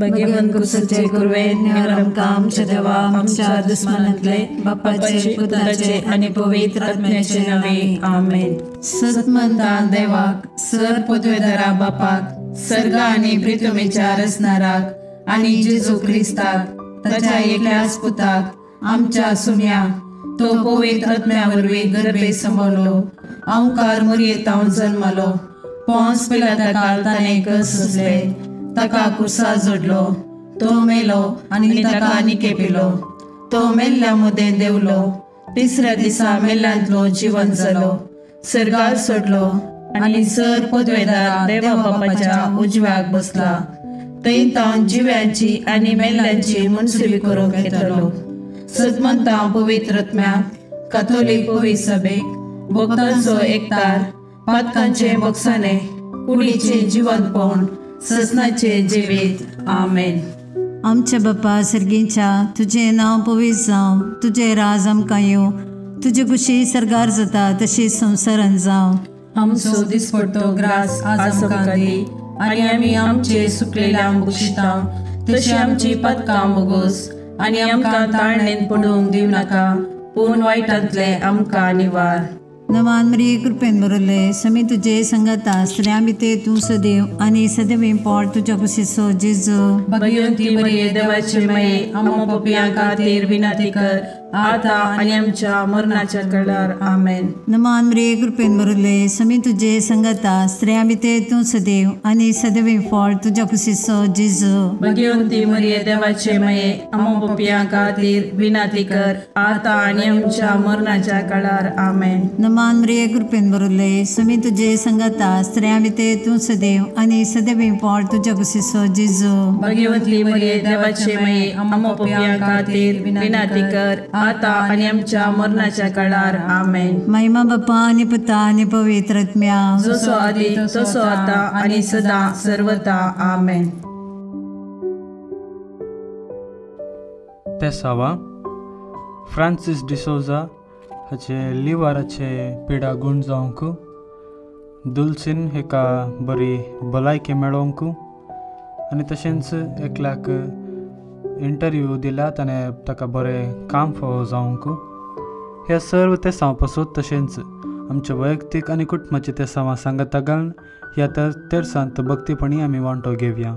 भगवंत कुसाचे कुरवेन निवर आमकां आमच्या देवा आमच्या दुस्मानांतले बापाचे पुताचे आनी पवित्र आत्म्याचे नांवे आमेन। सतमंता देवाक सर पदवेदारा बापाक सर्गा आनी प्रितुमेच्या रचणाराक आनी जेजू क्रिस्ताक ताच्या एकल्याच पुताक आमच्या सुम्या तो पवित्र आत्म्या वरवीं गर्भे समवलो अंकार मुरयेतावन जल्मलो पोंस पिलाता काल ताणें कस सोंसले ताका कुर्सा जोडलो तो मेलो आनी ताका निकेपिलो तो मेल्ल्या मदें देंवलो तिसऱ्या दिसा मेल्ल्यांतलो जिवन जालो सर्गार सोडलो आनी सर पदवेदार देवा बापाच्या उजव्याक बसला थंय तावन जिव्यांची आनी मेल्ल्यांची मनसुबी करूंक येतलो। सतमंता पवित्र आत्म्याक काथोलीक पवित्र सभेक भक्तांचो एकतार पातकांचे बोगसाणे कुडीचे जिवंतपण ससनाचे जिवीत आमेन। आमच्या बापा सर्गीच्या तुजें नांव पवित्र जावं, तुजें राज आमकां येवं, तुजी खुशी सर्गार जाता तशी संवसारान जावं। आमचो दिसपडतो ग्रास आज आमकां दी आनी आमी आमचे सुकलेल्या बक्षिता तशी आमची पातकां बोगोस आनी आमकां ताळणेन पडूंक दिवं नाका पूण वायटांतले आमकां निवार। नवान मरिये कृपेन भरले समी तुझे संगता स्त्रियां भितर तूं सदैव आनी सदैव पोट तुज्या कुशीचो जेजू। भगवंती मरिये देवाचे माये आम्हा पापयां खातीर विनंती कर आता आनी आमच्या मरणाच्या वेळार आमेन। नमान मरिये कृपेन भरले समी तुझे संगता स्त्रियां भितर तूं सदैव आनी सदैव पोट तुज्या कुशीचो जेजू। भगवंती मरिये देवाचे माये आम्हा पापयां खातीर विनंती कर आता आनी आमच्या मरणाच्या वेळार आमेन। नमान मरिये कृपेन भरले समी तुझे संगता स्त्रियां भितर तूं सदैव आनी सदैव पोट तुज्या कुशीचो जेजू। भगवंती मरिये देवाचे माये आम्हा पापयां खातीर विनंती कर आता आनी आमच्या मरणाच्या काळार आमेन। महिमा बापा आनी पुता आनी पवित्र आत्म्या जसो आदी तसो आता आनी सदा सर्वता आमेन। तेसावा फ्रांसीस डिसोजा हाचे लिवराचे पिडा गूण जावंक, दुलसीन हेका बरी भलायकी मेळोवंक आनी तशेंच एकल्याक इंटरव्यू दिला ताणें ताका बरें काम फावो जावंक, हे सर्व तेसांव पासत तशेंच आमच्या वैयक्तीक आनी कुटुंबाचे तेसांवां सांगाता घालून ह्या तेरसांत भक्तीपणी आमी वांटो घेवया।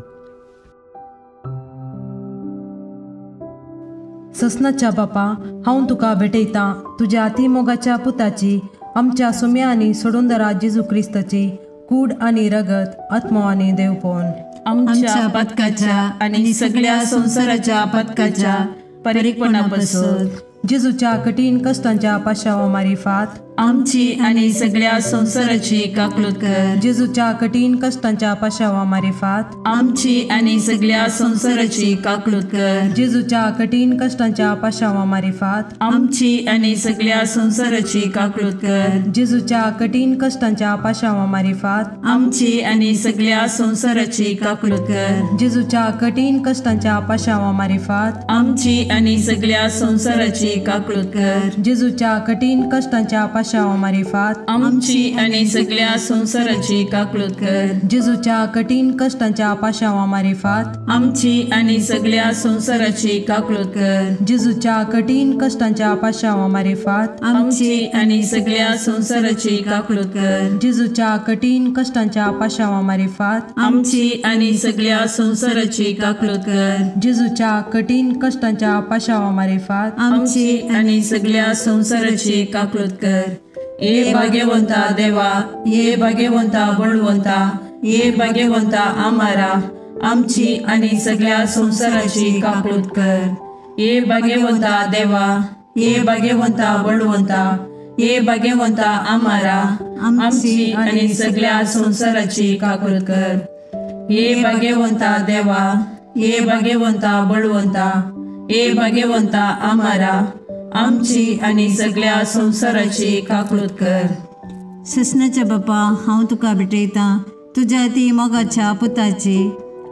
ससनाच्या बापा हांव तुका भेटयतां तुज्या अतिमोगाच्या पुताची आमच्या सुम्या आनी सोडूनदारा जेजू क्रिस्ताची कूड आनी रगत आत्मो आनी देवपण आमच्या पथकाच्या आनी सगळ्या संवसाराच्या पथकाच्या परीकपणापासून जेजूच्या कठीण कष्टांच्या पाशावा मारिफात आमची आनी सगळ्या संवसाराची काकलूत कर। जेजूच्या कठीण कष्टांच्या पाशावा मारिफात आमची आनी सगळ्या संवसाराची काकलूत कर। जेजूच्या कठीण कष्टांच्या पाशावा मारिफात आमची आनी सगळ्या संवसाराची काकलूत कर। जेजूच्या कठीण कष्टांच्या पाशावा मारिफात आमची आनी सगळ्या संवसाराची काकलूत कर। जेजूच्या कठीण कष्टांच्या पाशावा मारिफात आमची आनी सगळ्या संवसाराची काकलूत कर। जेजूच्या कठीण कष्टांच्या पाशावा मारिफात आमची आनी सगळ्या संवसाराची काकलूत कर। जेजूच्या कठीण कष्टांच्या पाशावा मारिफात आमची आनी सगळ्या संवसाराची काकलूत कर। जेजूच्या कठीण कष्टांच्या पाशावा मारिफात आमची आनी सगळ्या संवसाराची काकलूत कर। जेजूच्या कठीण कष्टांच्या पाशावा मारिफात आमची आनी सगळ्या संवसाराची काकलूत कर। जेजूच्या कठीण कष्टांच्या पाशावा मारिफात आमची आनी सगळ्या संवसाराची काकलूत कर। ये भाग्यवंता देवा, ये भाग्यवंता बळवंता, ये भाग्यवंता आमारा आमची आनी सगळ्या संवसाराची काकलूत कर। ये भाग्यवंता देवा, ये भाग्यवंता बळवंता, ये भाग्यवंता आमारा आमची आनी सगळ्या संवसाराची काकलूत कर। ये भाग्यवंता देवा, ये भाग्यवंता बळवंता, ये भाग्यवंता आमारा आमची आनी सगळ्या संवसाराची काकलूत कर। ससनाच्या बापा हांव तुका भेटयतां तुज्या ती मोगाच्या पुताची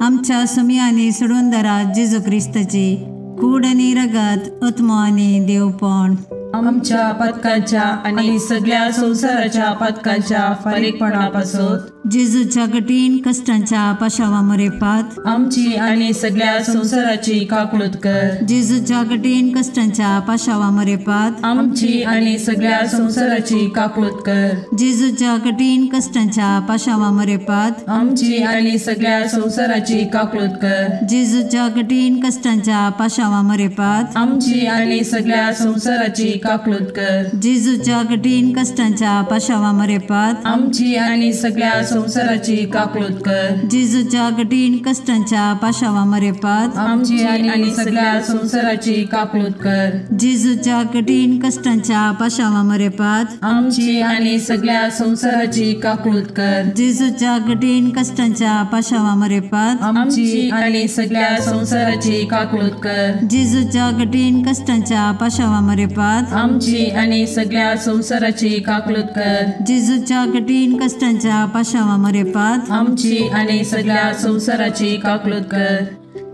आमच्या सुमी आनी सोडूनदारा जेजू क्रिस्ताची कूड आनी रगत आत्मो आनी देवपण आमच्या पथकाच्या आनी सगळ्या संवसाराच्या पथकाच्या फारीकपणापासून जेजूच्या कठीण कष्टांच्या पाशावा मरेपात आमची आणि सगळ्या संसाराची काकळूत कर। जेजूच्या कठीण कष्टांच्या पाशावा मरेपात आमची आणि सगळ्या संसाराची काकळूत कर। जेजूच्या कठीण कष्टांच्या पाशावा मरेपात आमची आणि सगळ्या संसाराची काकळूत कर। जेजूच्या कठीण कष्टांच्या पाशावा मरेपात आमची आणि सगळ्या संसाराची काकळूत कर। जेजूच्या कठीण कष्टांच्या पाशावा मरेपात आमची आणि सगळ्या संसाराची काकळूत कर। जेजूच्या कठीण कष्टांच्या पाशावा मरेपात आमची आणि सगळ्या संसाराची काकळूत कर। जेजूच्या कठीण कष्टांच्या पाशावा मरेपात आमची आणि सगळ्या संसाराची काकळूत कर। जेजूच्या कठीण कष्टांच्या पाशावा मरेपात आमची आणि सगळ्या संसाराची काकळूत कर। जेजूच्या कठीण कष्टांच्या पाशावा मरेपात आमची आणि सगळ्या संसाराची काकळूत कर। जेजूच्या कठीण कष्टांच्या पाशावा मरेपात आमची आणि सगळ्या संसाराची काकळूत कर।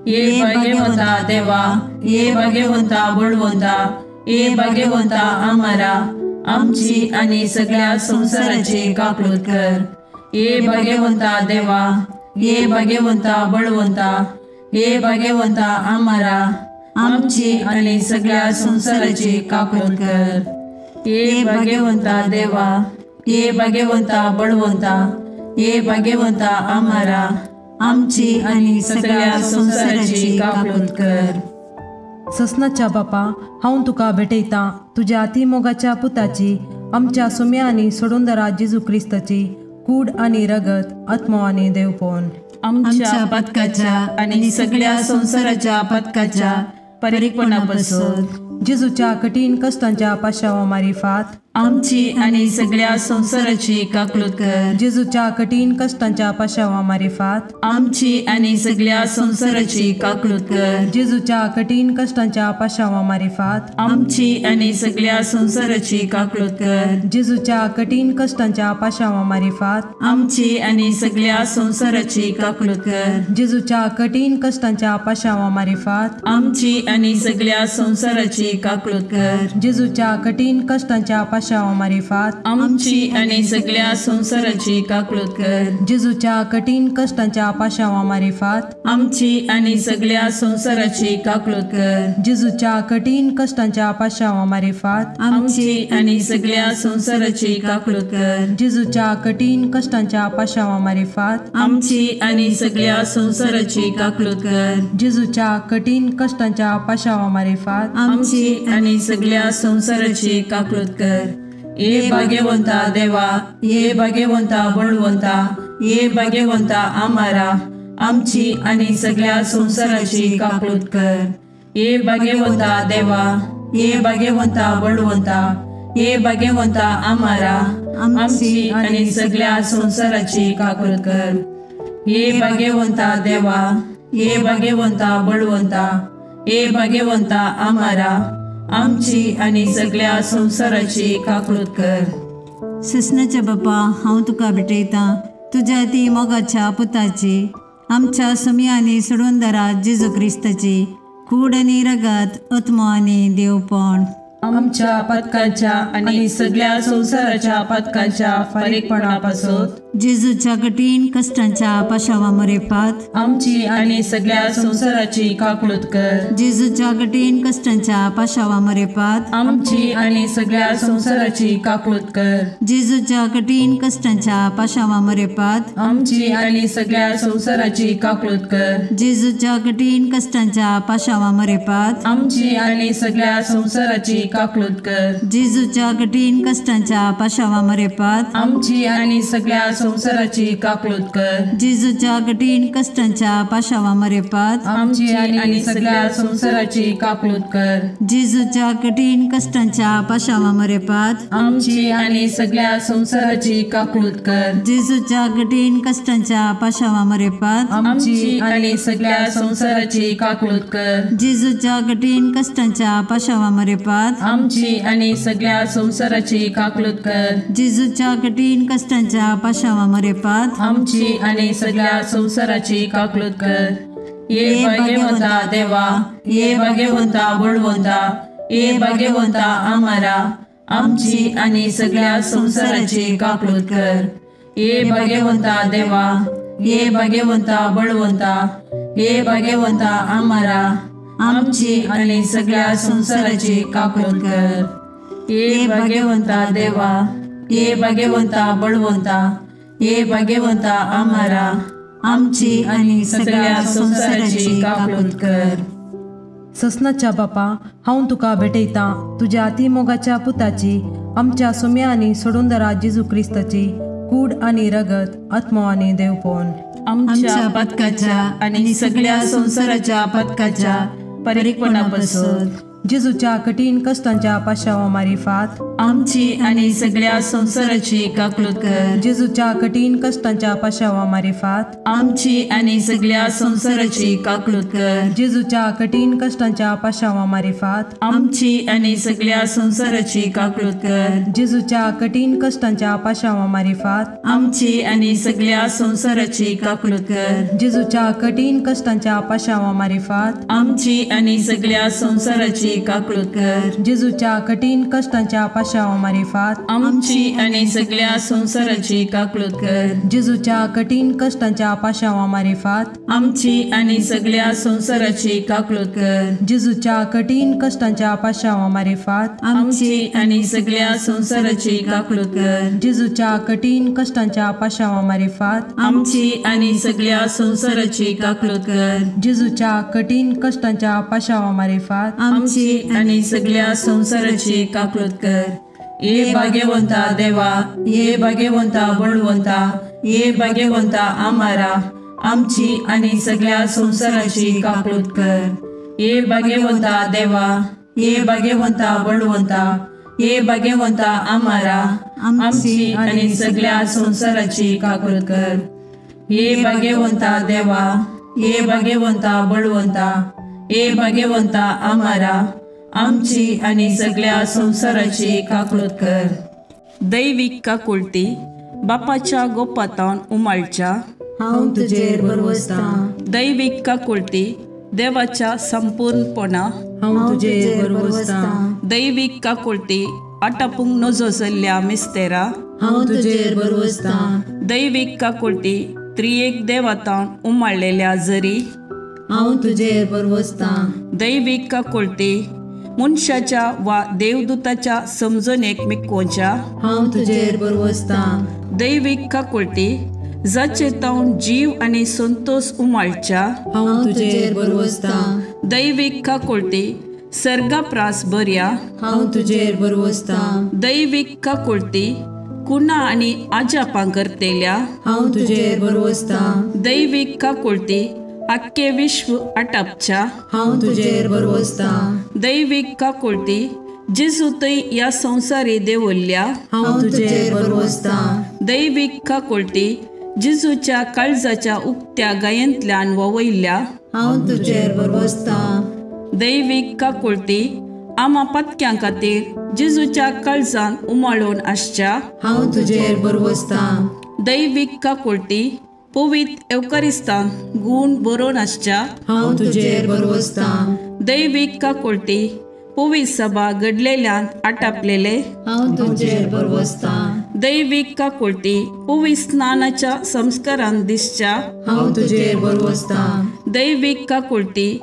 ये भाग्यवंता देवा, ये भाग्यवंता बळवंता, ये भाग्यवंता आमारा, आमची आणि सगळ्या संसाराची काकळूत कर। ये भाग्यवंता देवा, ये भाग्यवंता बळवंता, ये भाग्यवंता आमारा, आमची आणि सगळ्या संसाराची काकळूत कर। ये भाग्यवंता देवा, ये भाग्यवंता बळवंता, ये भाग्यवंता आमारा, आमची आणि सगळ्या संसाराची काकळूत कर। ससनाच्या बापा, हांव तुका भेटयता तुज्या अतिमोगाच्या पुताची, आमच्या सुम्या आनी सोडूंदरा जेजू क्रिस्ताची कूड आनी रगत, आत्मो आनी देवपण आमच्या पथकाच्या आणि सगळ्या संसाराच्या पथकाच्या परिपणापासून जेजूच्या कठीण कष्टांच्या पाशावा मारिफात आमची आणि सगळ्या संसाराची काकळूत कर। जेजूच्या कठीण कष्टांच्या पाशावा मारिफात आमची आणि सगळ्या संसाराची काकळूत कर। जेजूच्या कठीण कष्टांच्या पाशावा मारिफात आमची आणि सगळ्या संसाराची काकळूत कर। जेजूच्या कठीण कष्टांच्या पाशावा मारिफात आमची आणि सगळ्या संसाराची काकळूत कर। जेजूच्या कठीण कष्टांच्या पाशावा मारिफात आमची आणि सगळ्या संसाराची काकळूत कर। जेजूच्या कठीण कष्टांच्या पाशावा मारिफात आमची आणि सगळ्या संसाराची काकळूत कर। जेजूच्या कठीण कष्टांच्या पाशावा मारिफात आमची आणि सगळ्या संसाराची काकळूत कर। जेजूच्या कठीण कष्टांच्या पाशावा मारिफात आमची आणि सगळ्या संसाराची काकळूत कर। जेजूच्या कठीण कष्टांच्या पाशावा मारिफात आमची आणि सगळ्या संसाराची काकळूत कर। जेजूच्या कठीण कष्टांच्या पाशावा मारिफात आमची आणि सगळ्या संसाराची काकळूत कर। ये भाग्यवंता देवा, ये भाग्यवंता बळवंता, ये भाग्यवंता आमारा, आमची आणि सगळ्या संसाराची काकळूत कर। ये भाग्यवंता देवा, ये भाग्यवंता बळवंता, ये भाग्यवंता आमारा, आमची आणि सगळ्या संसाराची काकळूत कर। ये भाग्यवंता देवा, ये भाग्यवंता बळवंता, ये भाग्यवंता आमारा, आमची आणि सगळ्या संसाराची काकळूत कर। ससनाच्या बापा, हांव तुका भेटयता तुज्या ती मोगाच्या पुताची, आमच्या सुम्या आनी सोडूंदरा जेजू क्रिस्ताची कूड आनी रगत, आत्मो आनी देवपण आमच्या पथकाच्या आणि सगळ्या संसाराच्या पथकाच्या फारीकपणापासून जेजूच्या कठीण कष्टांच्या पाशावा मरेपात आमची आणि सगळ्या संसाराची काकळूत कर। जेजूच्या कठीण कष्टांच्या पाशावा मरेपात आमची आणि सगळ्या संसाराची काकळूत कर। जेजूच्या कठीण कष्टांच्या पाशावा मरेपात आमची आणि सगळ्या संसाराची काकळूत कर। जेजूच्या कठीण कष्टांच्या पाशावा मरेपात आमची आणि सगळ्या संसाराची काकळूत कर। जेजूच्या कठीण कष्टांच्या पाशावा मरेपात आमची आणि सगळ्या संसाराची काकळूत कर। जेजूच्या कठीण कष्टांच्या पाशावा मरेपात आमची आणि सगळ्या संसाराची काकळूत कर। जेजूच्या कठीण कष्टांच्या पाशावा मरेपात आमची आणि सगळ्या संसाराची काकळूत कर। जेजूच्या कठीण कष्टांच्या पाशावा मरेपात आमची आणि सगळ्या संसाराची काकळूत कर। जेजूच्या कठीण कष्टांच्या पाशावा मरेपात आमची आणि सगळ्या संसाराची काकळूत कर। जेजूच्या कठीण कष्टांच्या पाशावा मरेपात आमची आणि सगळ्या संसाराची काकळूत कर। ये भाग्यवंता देवा, ये भाग्यवंता बळवंता, ये भाग्यवंता आमारा, आमची आणि सगळ्या संसाराची काकळूत कर। ये भाग्यवंता देवा, ये भाग्यवंता बळवंता, ये भाग्यवंता आमारा, आमची आनी सगळ्या संवसाराची काकूत कर। ये भाग्यवंता देवा, ये भाग्यवंता बळवंता, ये भाग्यवंता आमारा, आमची आनी सगळ्या संवसाराची काकूत कर। ससनाच्या बापा, हांव तुका भेटयतां तुज्या अतिमोगाच्या पुताची, आमच्या सुम्या आनी सोडूंदरा जेजू क्रिस्ताची कूड आनी रगत, आत्मो आनी देवपण आमच्या पथकाच्या आनी सगळ्या संवसाराच्या पथकाच्या परिपणापासून जेजूच्या कठीण कष्टांच्या पाशावा मारिफात आमची आनी सगळ्या संवसाराची काकूत कर। जेजूच्या कठीण कष्टांच्या पाशावा मारिफात आमची आनी सगळ्या संवसाराची काकूत कर। जेजूच्या कठीण कष्टांच्या पाशावा मारिफात आमची आनी सगळ्या संवसाराची काकूत कर। जेजूच्या कठीण कष्टांच्या पाशावा मारिफात आमची आनी सगळ्या संवसाराची काकूत कर। जेजूच्या कठीण कष्टांच्या पाशावा मारिफात आमची आनी सगळ्या संवसाराची काकूत कर। जेजूच्या कठीण कष्टांच्या पाशावा मारिफात आमची आनी सगळ्या संवसाराची काकूत कर। जेजूच्या कठीण कष्टांच्या पाशावा मारिफात आमची आनी सगळ्या संवसाराची काकूत कर। जेजूच्या कठीण कष्टांच्या पाशावा मारिफात आमची आनी सगळ्या संवसाराची काकूत कर। जेजूच्या कठीण कष्टांच्या पाशावा मारिफात आमची आनी सगळ्या संवसाराची काकूत कर। जेजूच्या कठीण कष्टांच्या पाशावा मारिफात आमची आनी सगळ्या संवसाराची काकूत कर। ये भाग्यवंता देवा, ये भाग्यवंता बळवंता, ये भाग्यवंता आमारा, आमची आनी सगळ्या संवसाराची काकूत कर। ये भाग्यवंता देवा, ये भाग्यवंता बळवंता, ये भाग्यवंता आमारा, आमची आनी सगळ्या संवसाराची काकूत कर। ये भाग्यवंता देवा, ये भाग्यवंता बळवंता, ये भाग्यवंता आमारा, आमची आनी सगळ्या संवसाराची काकूत कर। दैवीक काकुळटी बापाच्या गोपातावन उमाळच्या हांव तुजेर भरवसतां। दैवीक काकुळटी देवाच्या संपूर्णपणा हांव तुजेर भरवसतां। दैवीक काकुळटी आटापूंक नजो जाल्ल्या मिस्तेरा हांव तुजेर भरवसतां। दैवीक काकुळटी त्रियेक देवातावन उमाळलेल्या जरी हांव तुजेर भरवसतां। दैवीक काकुळटी मनशाच्या वा देवदूताच्या समजणेक मिकोवच्या हांव तुजेर भरवसतां। दैवीक काकुळटी जाचे तावन जीव आनी संतोष उमाळच्या हांव तुजेर भरवसतां। दैवीक काकुळटी सर्गाप्रास बऱ्या हांव तुजेर भरवसतां। दैवीक काकुळटी कुणा आनी आजापां करतेल्या हांव तुजेर भरवसतां। दैवीक काकुळटी आख्खे विश्व आटापच्या हांव तुजेर भरवसतां। दैवीक काकुळटी जेजू थंय ह्या संवसारी देवल्ल्या हांव तुजेर भरवसतां। दैवीक काकुळटी जेजूच्या काळजाच्या उक्त्या गायेंतल्यान ववयल्ल्या हांव तुजेर भरवसतां। दैवीक काकुळटी आमा पत्क्यां खातीर जेजूच्या काळजान उमाळून आसच्या हांव तुजेर भरवसतां। दैवीक काकुळटी पवित्र एवकारिस्तान गूण बरोवन आसच्या हांव तुजेर भरवसतां। दैवीक काकुळटी पवित्र सभा घडलेल्यान आटापलेले हांव तुजेर भरवसतां। दैवीक काकुळटी पवित्र स्नानाच्या संस्कारान दिसच्या हांव तुजेर भरवसतां। दैवीक काकुळटी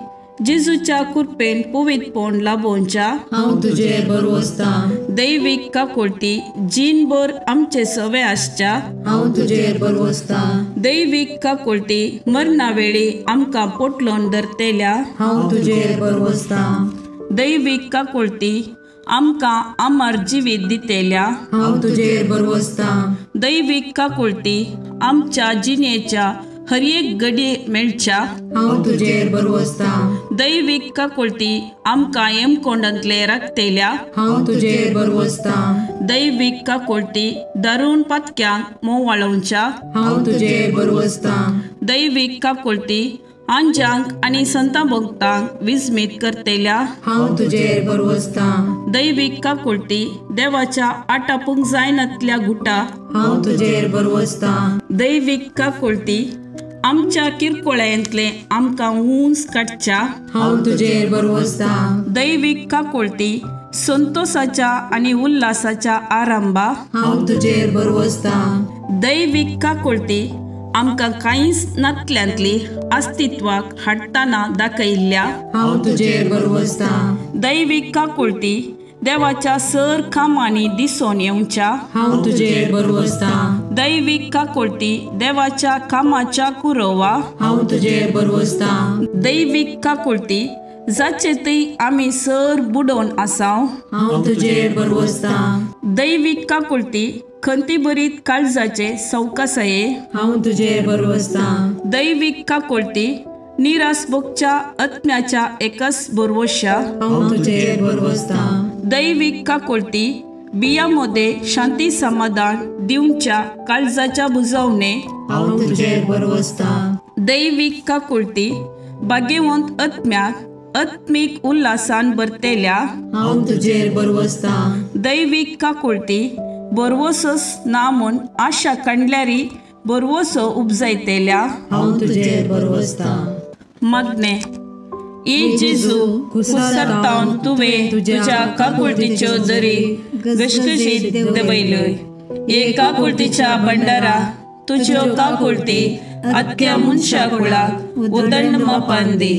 जेजूच्या कृपेन पवित्रपण लाभोवच्या हांव तुजेर भरवसतां। दैवीक काकुळटी जीणभर आमचे सवे आसच्या हांव तुजेर भरवसतां। दैवीक काकुळटी मरणा वेळी आमकां पोटलोन धरतेल्या हांव तुजेर भरवसतां। दैवीक काकुळटी आमकां अमर जिवीत दितेल्या हांव तुजेर भरवसतां। दैवीक काकुळटी आमच्या जिणेच्या हर एक घडये मेळच्या हांव तुजेर भरवसतां। दैवीक काकुळटी आमकां हेमकोंडांतले राखतेल्या हांव तुजेर भरवसतां। दैवीक काकुळटी दारून पातक्यांक मोवाळोवच्या हांव तुजेर भरवसतां। दैवीक काकुळटी आंजांक आनी संतां भक्तांक विस्मीत करतेल्या हांव तुजेर भरवसतां। दैवीक काकुळटी देवाच्या आटापूंक जायनातल्या गुटा हांव तुजेर भरवसतां। दैवीक काकुळटी आमच्या किरकोळ्यांतले आमकां उंच काडच्या हांव तुजेर भरवसतां। दैवीक काकुळटी संतोषाच्या आनी उल्हासाच्या आरंभा हांव तुजेर भरवसतां। दैवीक काकुळती आमकां कांयच नातल्यांतली अस्तित्वाक हाडटना दाखयल्ल्या हांव तुजेर भरवसतां. दैवीक काकुळती देवाच्या सर कामांनी दिसून येवच्या हांव तुजेर भरवसतां. दैवीक काकुळती देवाच्या कामाच्या कुरोवा हांव तुजेर भरवसतां. दैवीक काकुळती जाचे थंय आमी सर बुडोवन आसाव हांव तुजेर भरवसतां. दैवीक काकुळती खंतीभरीत काळजाचे सवकासाये हांव तुजेर भरवसतां. दैवीक काकुळती निरास भोगच्या आत्म्याच्या एकच भरवश्या हांव तुजेर भरवसतां. दैवीक काकुळती बिया मदें शांती समाधान दिवच्या काळजाच्या बुजवणे हांव तुजेर भरवसतां. दैवीक काकुळती भाग्यवंत आत्म्याक आत्मीक उल्हासान भरतेल्या हांव तुजेर भरवसतां. दैवीक काकुळती बरवसोच ना म्हूण आशा काडल्यारी बरवसो उपजायतेल्या हांव तुजेर भरवसतां. मागणें. ए जेजू, कुसरतावन तुवें तुज्या काकुळतीच्यो दरी घसघशीत देंवयल्यो. हे काकुळतीच्या भंडारा तुज्यो काकुळती आख्या मनशा कुळाक उदंड मापान दी.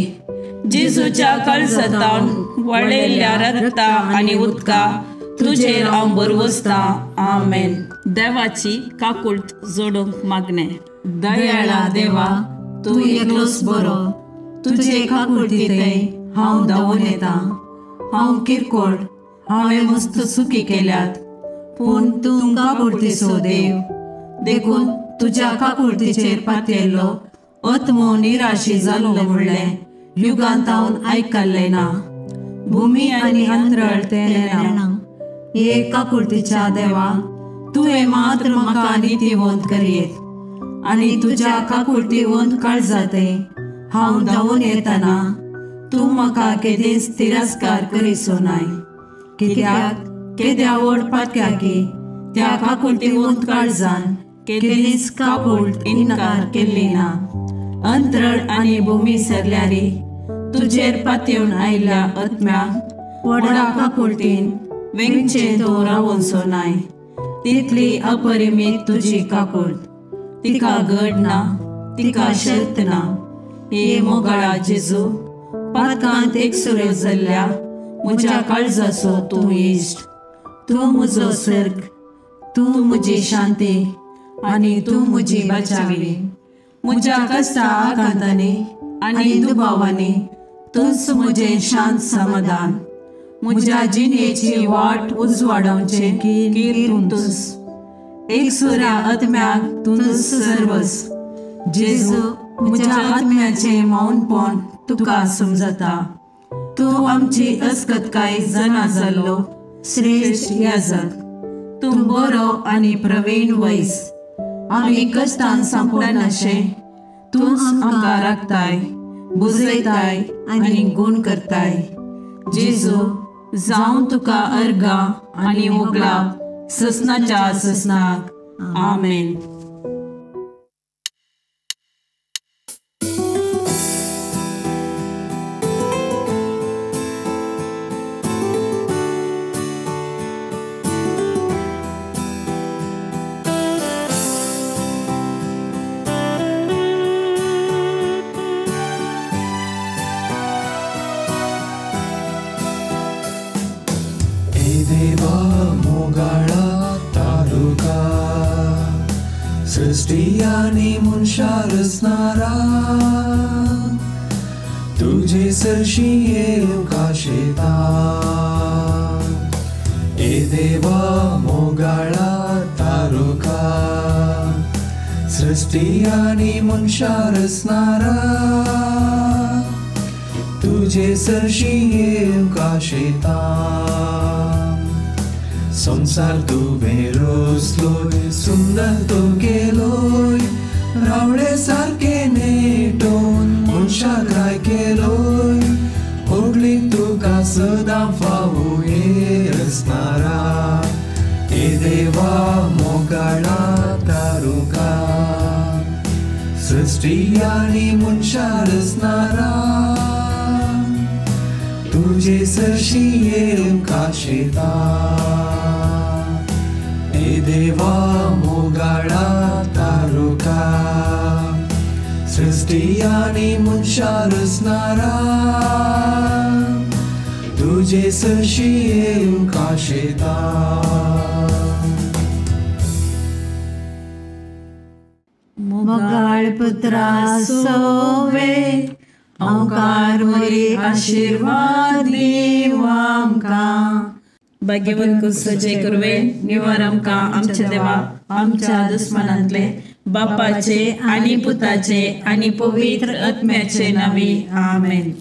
जेजूच्या काळजांतावन वळयल्ल्या रक्ता आनी उदका तुजेर हांव भरवसतां. आमेन. देवाची काकुळट जोडूंक मागणें. दयाळा देवा, तूं एकलोच बरो. तुजे काकुळतींतय हांव धांवून येता. हांव किरकोळ, हांवें मस्त चुकी केल्यात, पूण तूं काकुळतीचो देव. देखून तुज्या काकुळतीचेर पातयेल्लो आत्मो निराशी जाल्लो म्हणलें युगांत हांव आयकल्लें ना. भुमी आनी अंतरळ तें नेणा. हे काकुळतीच्या देवा, तुवें मात्र म्हाका नितीवंत करयेत आनी तुज्या काकुळतीवंत काळजांतय हांव धांवून येतना तूं म्हाका केदींच तिरस्कार करिसो नाय. कित्याक केद्या व्हड पातक्याकी त्या काकुळतीवंत काळजान केदींच काकुळट इन्कार केल्ली ना. अंतरळ आनी भुमी सरल्यारी तुजेर पातयेवन आयिल्ल्या आत्म्याक व्हडा काकुळतीन वेंगचें तूं रावोनसो नाय. तितली अपरिमीत तुजी काकुळट, तिका गड ना, तिका शर्त ना. हे मोगाळा जेजू, पातकांत एकसुरो जाल्ल्या म्हज्या काळजाचो तूं इश्ट. तूं म्हजो सर्ग, तूं म्हजी शांती आनी तूं म्हजी बचावी. म्हज्या कश्टा आकांतांनी आनी दुबावांनी तूंच म्हजें शांत समाधान. म्हज्या जिणेची वाट उजवाडावचें कीर तूंच. एकसुऱ्या आत्म्याक तूंच सर्वस. जेजू, म्हज्या आत्म्याचें मौनपण तुका समजता. तूं आमची अस्कतकाय जाणा जाल्लो श्रेश्ठ याजक. तूं बरो आनी प्रवीण वैस. आमी कश्टान सांपडनाशें तूंच आमकां राखताय, बुजयताय आनी गूण करताय. जेजू, जावं तुका अर्गां आनी होगळाप ससनाच्या ससनाक. आमेन. सृष्टी मनशा रचणारा तुजे सरशी येवंक आशेता. ए देवा मोगाळा तारुका, सृष्टी आनी मनशा रचणारा तुजे सरशी येवंक आशेता. संसार तुवें रचलोय, सुंदर तो केलोय, रावळे सारके नेटोवन मनशाक राय केलोय. होगली तुका सदां फावो हे रचणारा, हे देवा मोगाळा तारुका, सृष्टी आनी मनशा रचणारा तुजे सरशी येवंक आशेता. हे देवा मोगाळा क्रिस्तियानी मनशां रचणारा तुजे सरशी येवंक आशेता. मोगाळ पुत्रा सोवे ओंकार मोरी आशिर्वाद दीव आमकां. भाग्यवंत कुसचे कुरवे निवार आमकां आमच्या देवा आमच्या दुस्मनांतले बापाचे आनी पुताचे आनी पवित्र आत्म्याचे नांवी आमेन.